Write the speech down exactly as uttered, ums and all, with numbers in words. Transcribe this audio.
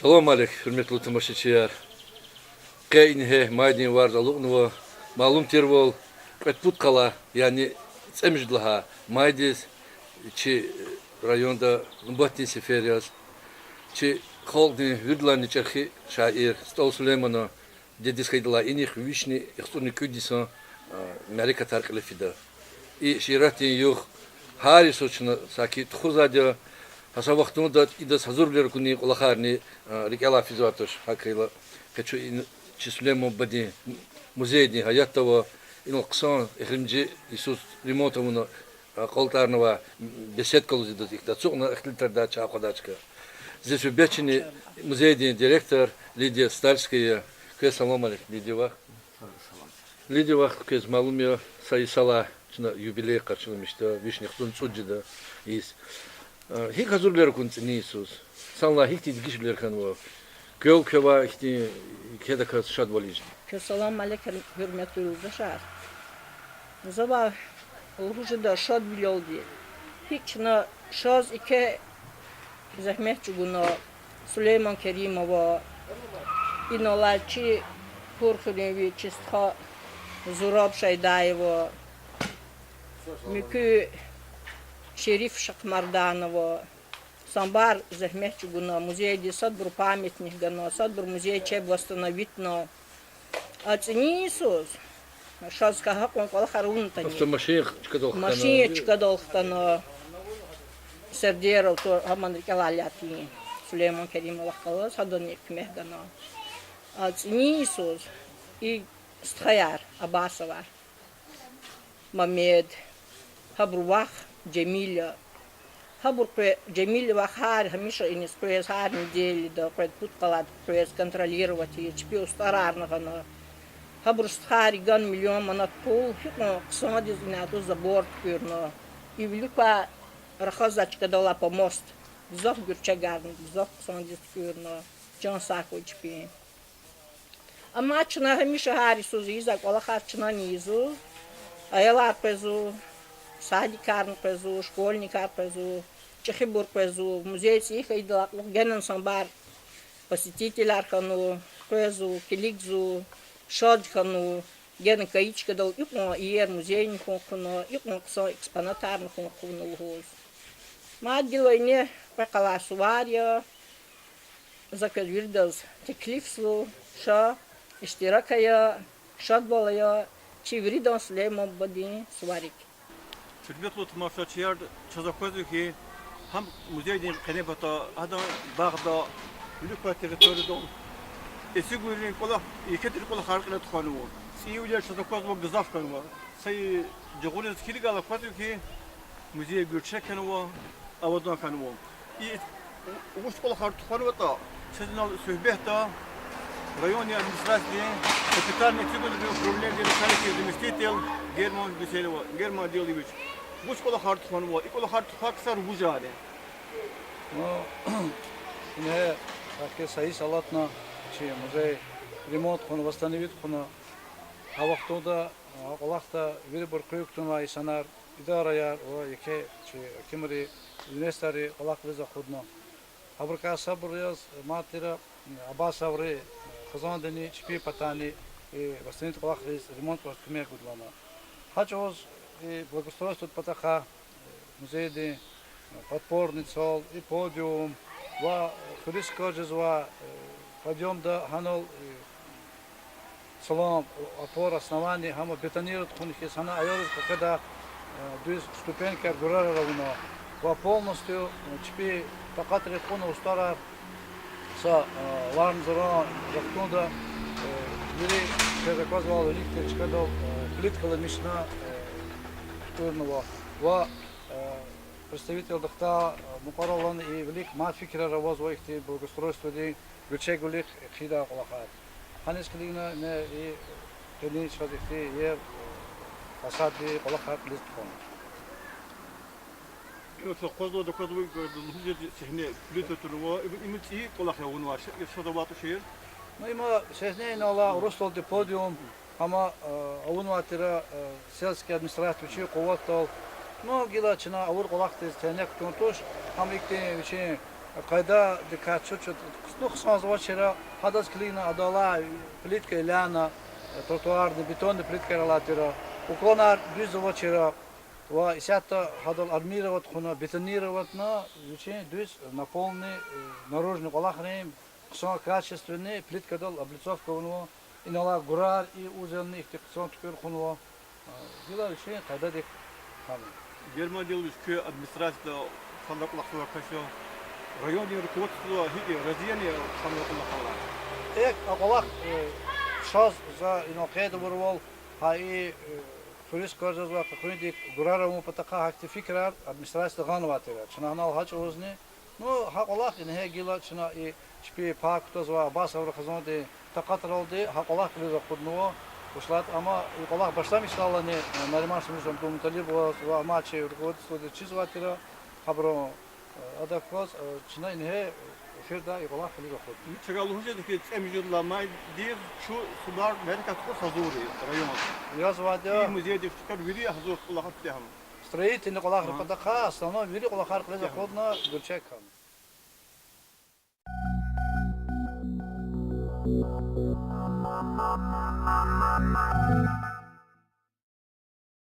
Салам алейк, гьуьрметлу тамашачияр! Къе ингье майдин варз алукьнава. Малум тирвал, кьвед-пуд къала, яни цӀемуьжуьд лагьай майдиз чи районда нубатдин сефер яз чи халкьдин виридалайни чӀехи шаир СтӀал Сулейманан дидедиз хьайидалай инихъ вишни яхцӀурни кӀуьд йисан мярекатар кьиле фида. И шииратдин югъ гьар йисуз чна саки тухузвайди я. Гьа са вахтунда идаз гьазурвилер акунин кӀвалахарни рикӀелай физвайди туш. ГьакӀ хьайила, къе чун чи Сулейман бубадин музейдин гьаятда ава, инал хъсан эхиримжи йисуз ремонт авуна акьалтӀарнавай беседка лугьуз идаз ихьтин ацукьна ихтилатардай ча акъвадай чка. Зи суьгьбетчини музейдин директор Лидия Стальская я. Квез салам алейк, Лидия вах. Лидия вах, квез малум я, са йисалай чна юбилей къаршиламишда, вишни яхцӀурни цӀуд жеда йис. ГьикӀ гьазурвилер акуна цӀинин йисуз? Санлай гьихьтин дегишвилер хьанва? Квел квевай ихьтин кведаказ шадвал ийиз. Квез салам алейк, гьуьрметлу юлдашар. Завай лугьуз жеда шадвилелди, гьикӀ чна шаз еке зегьмет чӀугуна Сулейман Керимова, иналай чи Курхуьруьнви чи стха Зураб Шайдаева, муькуь Шериф Шахмарданова, самбар зегьмет чӀугуна музейдиз, садбуру памятник гана, садбуру музей чеб восстановитьна. А цӀинин йисуз шаз кагьа кьван кӀвалахар авунатӀани, автомашин чкадал хтана, машин чкадал хтана, Сердеров, то гьаман рикӀелай алатин, Сулейман Керимовахъ галаз гьадани куьмек гана. А цӀинин йисуз и стхаяр, Абасовар, Мамед, гьабурун вах Жемил я. Гьабур къе, Жемил вах гьар, гьамиша иниз къвез, гьар неделяда кьвед-пуд къалада къвез контролировать ийиз, чпи устӀарарни гъана. Гьабуру стхайри гана миллион манат пул, гьикьван хъсандиз ина атӀуз забор туькӀуьрна. И вилик квай рахазвай чкадал алай помост, гзаф гуьрчегарни гзаф хъсандиз туькӀуьрна, чан сагъ хьуй чпин. Амма чна гьамиша гьар йисуз ийизвай кӀвалахар чнани ийизва, аялар къвезва, садикарни къвезва, школьникар къвезва, чӀехибур къвезва, музей цӀийи хьайидалай кьулухъ генани самбар посетителар хьанва, къвезва, килигзава, шад хьанва, гена кайи чкадал икьван иер музейни хьун хъувуна, икьван хъсан экспонатарни хьун хъувуна лугьуз. Мад гила ине кьве къалай сувар я. За квез виридаз теклифзава, ша иштирак ая, шадвал ая чи виридан Сулейман бубадин суварик. Гьуьрметлу тамашачияр, чаз аквазва хьи, гьам музейдин къене пата, гьадан багъда, вилик квай территорияда эцигунрин кӀвалах, еке тир кӀвалахар кьиле тухванва. ЦӀийивилер чаз аквазва гзаф хьанва. Са жагъуриз килигайла аквазва хьи, музей гуьрчег хьанва, авадан хьанва. И вуч кӀвалахар тухванватӀа, чаз инал суьгьбетда райондин администрациядин капитальный эцигунрин управленидин начальникдин заместитель Герман Гусейнов, Герман Адилович. Вуч кӀвалахар тухванва, и кӀвалахар тухвай ксар вужар я? Ну, ингье гьахьтин са йис алатна, чи музей ремонт хъувуна, восстановить хъувуна. Гьа вахтунда, а кӀвалахда вирибур къуьн кутунвай инсанар, идараяр ва еке чи гьакимри, инвесторри кӀвалахриз акъудна. Гьабурукай сабур яз, мад тир, Абасоври хизандини чпин патани, э, восстановить кӀвалахриз, ремонт кӀвалахриз куьмек гуда лагьана. Гьа чӀавуз и благоустройстводин патахъай, э, музейдин, э, подпорный цал, и подиум ва, э, хуьруьз кар жезвай, э, подъёмда гьанал, э, салам, опора, основание, гьам бетонировать хьун хьиз, гьана аялриз къекъведай, э, дуьз ступенькаяр, гурарар авуна. Ва полностью, э, чпи такьатрик кьуна устӀарар, са, э, варна-заран вахтунда, э, вири, квез аквазвайвал, вилик тир чкадал, э, плиткайла мишна, э, туькӀуьрнава. Ва, э, представитель дахдай, э, мукьварални и вилик мад фикирар авазва ихьтин благоустройстводин, гуьрчегвилихъ хъийидай кӀвалахар. Гьаниз килигна ингье и къенин чаз ихьтин иер, э, фасаддин кӀвалахар кьилиз тухвана. Им са къвезвай, даквезвай, лугьуз жеди сегьне, плита турва, им, им цӀийи кӀвалах я авунвай, ша-, шаз авай тушир. Ну, има сегьне инал алай урусдалди подиум, гьама, э, авунвай тир, э, сельский администрация вичин къуватдал. Ну, гила чна авур кӀвалахдиз тене кутун туш, гьам ихьтин вичин Къайдадикай чуть-чуть хъсанзавачир, гьадаз килигна адалай плитка илягьна, тротуарный, бетонный плиткаяр алай тир, уклонар дуьззавачир, ва исятда гьадал армировать хъувуна, бетонироватьна, вичин дуьз наполни, наружный кӀвалахрин хъсан качественный плиткадал облицовка авунва, инал алай гурар и узелни ихьтин хъсан туькӀуьр хъувунва. Гила вичин къайдадик хьана. Германиядал вичин куь администрацияда хъсан кӀвалахзавай кас я, райондин руководство гьикӀ я, рази яни хъсан кӀвалахрилай? ЭкӀ, а кӀвалах, э, чаз за инал къейд авурвал, гьа и, э, хуьруьз кваз жезвай къекъуьндик гурар авун патахъай гьахьтин фикирар администрацияда гъанвай тир. Чна гьанал гьа чӀавузни, ну, гьа кӀвалах ингье гила чна и чпи пай кутазвай Абасов Рамазандин такьатралди гьа кӀвалах кьилиз акъуднава. Вучиз лагьайтӀа амма и кӀвалах башламишдаллани, э, Нариман Шамсудинович Абдулмуталибоваз ва амай чи руководстводи чизвай тир, гьабурун, э, адак кваз, э, чна ингье эфирда и кӀвалах кьилиз акъудна. Чна лугьуз жеда хьи, цӀемуьжуьд лагьай майдиз чун сунар мярекат тухуз гьазур я районда. Язвайди я. И музейдик чкадал вири гьазур кӀвалахар тегьан. Строительный кӀвалахрин патахъай основной вири кӀвалахар кьилиз акъудна, гуьрчег хьана.